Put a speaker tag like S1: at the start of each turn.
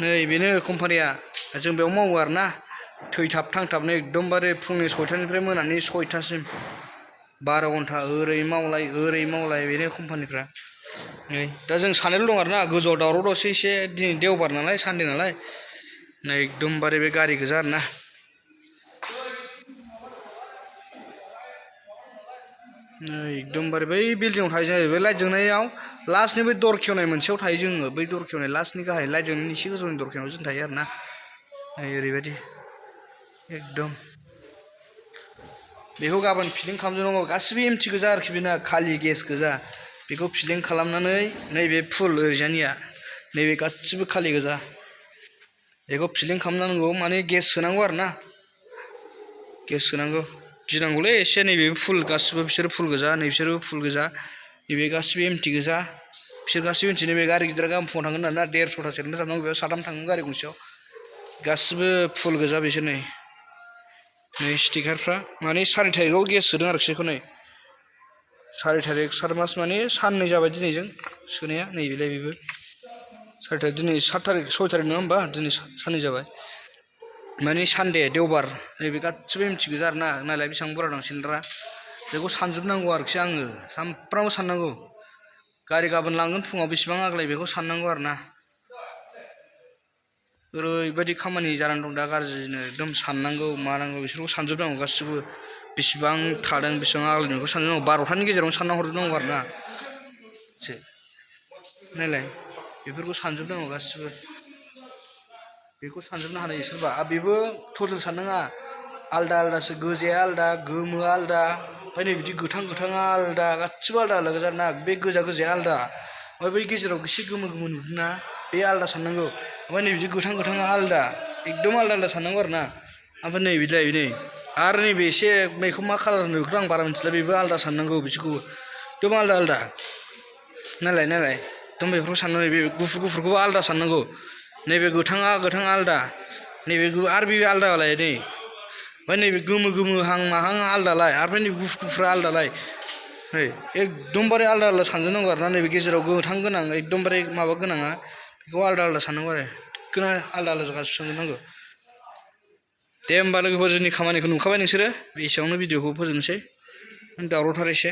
S1: नै बेनो कम्पानिया जों बेयाव मावो आरोना थैथाब थांथाबनो एकदमबारे फुंनि 6टानिफ्राय मोनानि 6टासिम 12 घन्टा ओरै मावलाय बेनो कम्पानिफ्रा नै दा जों सानैल' दं आरोना गोजौआव दावराव दावसि एसे दिनै देवबार नालाय सानदे नालाय नै एकदमबारे बे गारि गोजा आरोना एकदमबारे बै बिल्डिंआव थायो जाहैबाय लाइट जोंनायाव लास्टनि बै दर खेवनाय मोनसेयाव थायो जोङो बै दर खेवनाय लास्टनि गाहाय लाइट जोंनायनि एसे गोजौनि दर खेवनायाव जों थायो आरोना नै ओरैबायदि एकदम बेखौ गाबोन फिलिं खालामजोबनांगौ गासिबो एमटि गोजा आरोखि बेना खालि गेस गोजा बेखौ फिलिं खालामनानै नैबे फुल ओरैजानिया नैबे गासिबो खालि गोजा बेखौ फिलिं खालामनांगौ माने गेस सोनांगौ आरोना गेस सोनांगौ गिनांगौलै एसे नैबे फुल गासिबो बिसोरो फुल गोजा नै बिसोरबो फुल गोजा नैबे गासिबो एमटि गोजा बिसोर गासिबो एमटि नैबे गारि गिदिरा गाबोन फुङाव थांगोन आरोना 150टा सोना जाबनांगौ बेयाव 3 थाङो गारि गंसेयाव गासिबो फुल गोजा बिसोर नै स्टिकारफ्रा माने 4 थारिखआव गेस सोदों आरोखि बेखौ नै 4 थारिख 4 मास माने साननै जाबाय दिनैजों सोनाया नैबेलाय बेबो 4 थारिख दिनै 7 थारिख 6 थारिख नङा होमबा दिनै साननै जाबाय माने सानदे देवबार नैबे गासिबो एमटि गोजा आरोना नायलाय बेसेबां बुरजा दं सिलिन्डारा बेखौ सानजोबनांगौ आरोखि आङो सामफ्रामबो साननांगौ गारि गाबोन लांगोन फुङाव बेसेबां आग्लायो बेखौ साननांगौ आरोना ओरैबायदि खामानि जानानै दं दा गाज्रिनो एकदम साननांगौ मानांगौ बिसोरखौ सानजोबनांगौ गासिबो बेसेबां थादों बेसेबां आग्लायदों बेखौ सानजोबनांगौ 12टानि गेजेरावनो सानना हरजोबनांगौ आरोना नायलाय बेफोरखौ सानजोबनांगौ गासिबो बेखौ सानजोबनो हानाय सोरबा बेबो टटेल साननाङा आलदा आलदासो गोजाया आलदा गोमोआ आलदा ओमफ्राय नै बिदि गोथां गोथाङा आलदा गासिबो आलदा आलदा गोजा ना बे गोजा गोजाया आलदा ओमफ्राय बै गेजेराव एसे गोमो गोमो नुदोंना बे आलदा साननांगौ ओमफ्राय नै बिदि गोथां गोथाङा आलदा एकदम आलदा आलदा साननांगौ आरोना ओमफ्राय नै बिलाय नै आरो नैबे एसे बेखौ मा कालार होनो बेखौथ' आं बारा मिथिला बेबो आलदा साननांगौ बिसोरखौबो एकदम आलदा आलदा नायलाय एकदम बेफोरखौ साननांगौ बे गुफुर गुफुरखौबो आलदा साननांगौ नैबे गोथाङा आलदा नैबे आरो बे आलदालाय नै ओमफ्राय नैबे गोमो गोमोहां माहां आलदालाय आरो नैबे गुफुर गुफुरा आलदालाय नै एकदमबारे आलदा आलदा सानजोबनांगौ आरोना नैबे गेजेराव गोथां गोनां एकदमबारे माबा गोनाङा बेखौ आलदा आलदा साननांगौ आरो थिगखौनो आलदा आलदा गासिबो सानजोबनांगौ दे होमबा लोगोफोर जोंनि खामानिखौ नुखाबाय नोंसोरो एसेयावनो भिडिअखौ फोजोबनोसै दावरावथार एसे